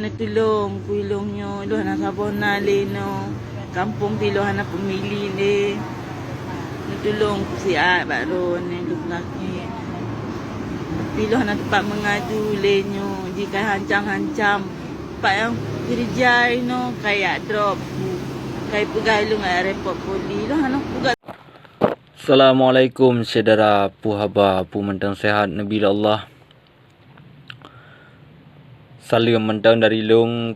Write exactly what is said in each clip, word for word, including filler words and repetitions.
Neutulông keu ilông nyoe, ilông hana saboh na lé nyoe. Kampông pih ilông hana peumili lé. Neutulông keu siat bak droeneuh lôn lakèe. Pih ilông hana teumpat meungaju lé nyoe, jih ka hancam-hancam. Pat nyang keureuja inoe ka jak drop, ka jipeugah ilông jak repot poli. Ilông hana peugah. Assalamualaikum syedara, peue haba, peue mantong sehat neubri lé Allah. Saleuem mantong dari lôn,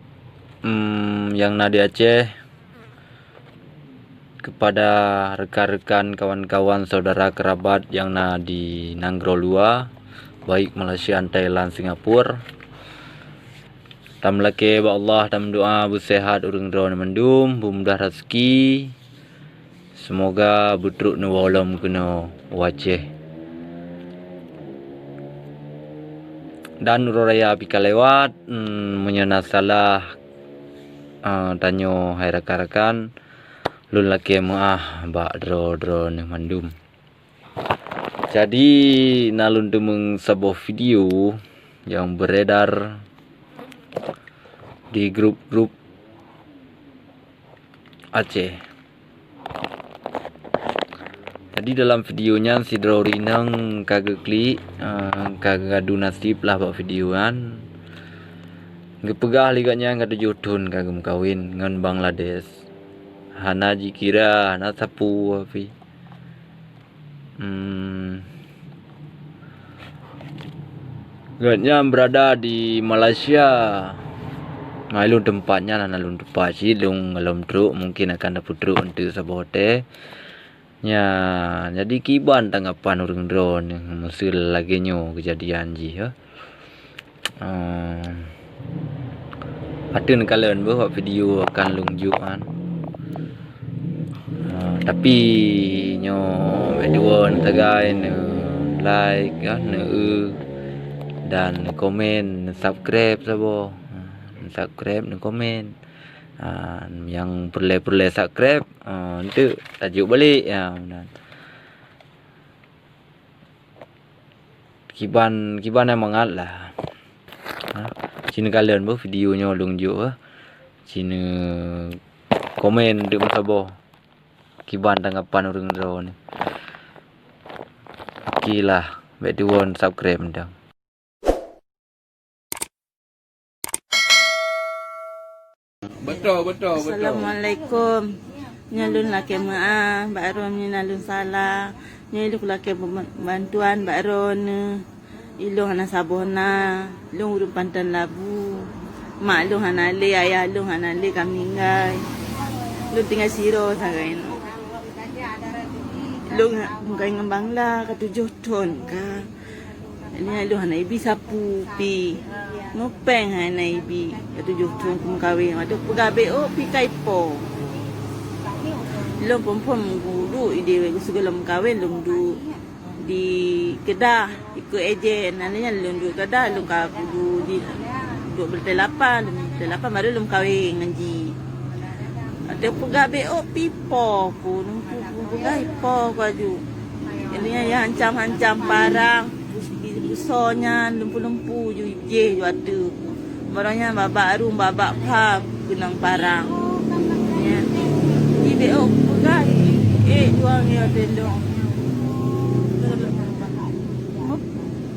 em, nyang na di Aceh, kepada rekan-rekan, kawan-kawan, saudara kerabat nyang na di nanggroe luwa, baik Malaysia, Thailand, Singapura. Tameulakèe bak Allah, tameudoa beuseuhat ureueng droeneuh mandum, beumudah raseuki. Seumoga beutrok neuwoe lom keunoe u Aceh. Dan uroe raya pih ka lewat, em, meunyoe na salah, eh, tanyoe hai rakan-rakan, lôn lakèe meu'ah bak droe-droeneuh mandum. Jadi, na lôn teumeung saboh video nyang beredar di grup-grup Aceh. Jadi, dalam video nyan sidroe ureueng inong ka geuklik, eh, ka geuadu naseb lah bak video nyan. Geupeugah lé gobnyan ka tujoh thon ka geumeukawen ngon Bangladesh. Hana jikira, hana sapeue pih. Hmm. Gobnyan beurada di Malaysia. Nah, ilôn teumpat nyan hana lôn tupat cit, lôn lom trok, mungkin akan tapeutrok eunteuk saboh watèe. Nya, jadi kiban tanggapan ureueng droeneuh meuseu lagèe nyoe keujadian jih, ya. Ehm, ateueh neukalon beuh bak video akan lôn jok nyan. Ah, tapi nyoe bèk tuwo neutagai, neu-like, ya, neu-eu, dan neukomen, neusubscribe saboh. Ah, neusubscribe, neukomen. Ah, nyang peureulèe-peureulèe subscribe, ah, eunteuk tajok balek, ya, meunan. Kiban, kiban nyang mangat lah. Ha? Ci neukalon beuh video nyoe lôn jok, ha. Ci neukomen teuk meusaboh. Kiban tanggapan ureueng droeneuh. Oke lah, bèk tuwo subscribe mantong. Betul, betul, betul. Assalamualaikum. Nyoe lôn lakèe meu'ah bak droeneuh, nyoe na lôn salah. Nyoe lôn lakèe bantuan bak droeneuh. Ilôn hana saboh na, lôn ureueng Panton Labu. Mak lôn hana lé, ayah lôn hana lé, ka meuninggai. Lôn tinggai sidroe sagai nyoe. Lôn bukai ngon Bangla ka tujoh thon ka. Nyan lôn hana ibi sapeue pih. Mupéng hana ibi. Ka tujoh thon kumeukawen. Watèe peugah beuh pih ka ipo. Lôn phon-phon duek idéh wèh, sigohlom meukawen lôn duek di Kedah, ikot ejen. Nyan lôn duek Kedah, lôn ka kudu di duek beureuté lapan, lôn beureuté lapan baru lôn meukawen ngon jih. Watèe peugah beuh pih ipo ku, lôn peugah ipo ku aju. Jadi nyan hancam-hancam parang, beusoe nyan lumpu-lumpu ju jih ju ateueh. Barang nyan babah rueng, babah pha keunong parang. Nyan. Ji beuh peugah, eh, juang ya tendong.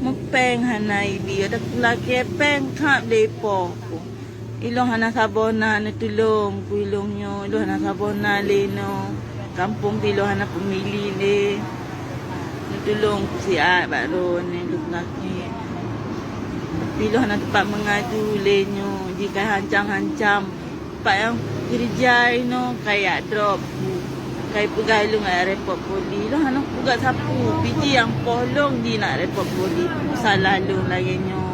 Mupéng hana ibi, ada kulakèe péng kap depo. Ilôn hana saboh na neutulông keu ilôn nyoe, ilôn hana saboh na lé nyoe. Kampông pih ilôn hana peumili lé. Neutulông keu siat bak droeneuh lôn lakèe. Pih ilôn hana teumpat meungaju lé nyoe, jih ka hancam-hancam. Pat nyang keureuja inoe ka jak drop. Ka jipeugah ilôn jak repot poli. Ilôn hana peugah sapeue, pih jih nyang poh lôn jih nak repot poli. Salah lôn lagèe nyoe.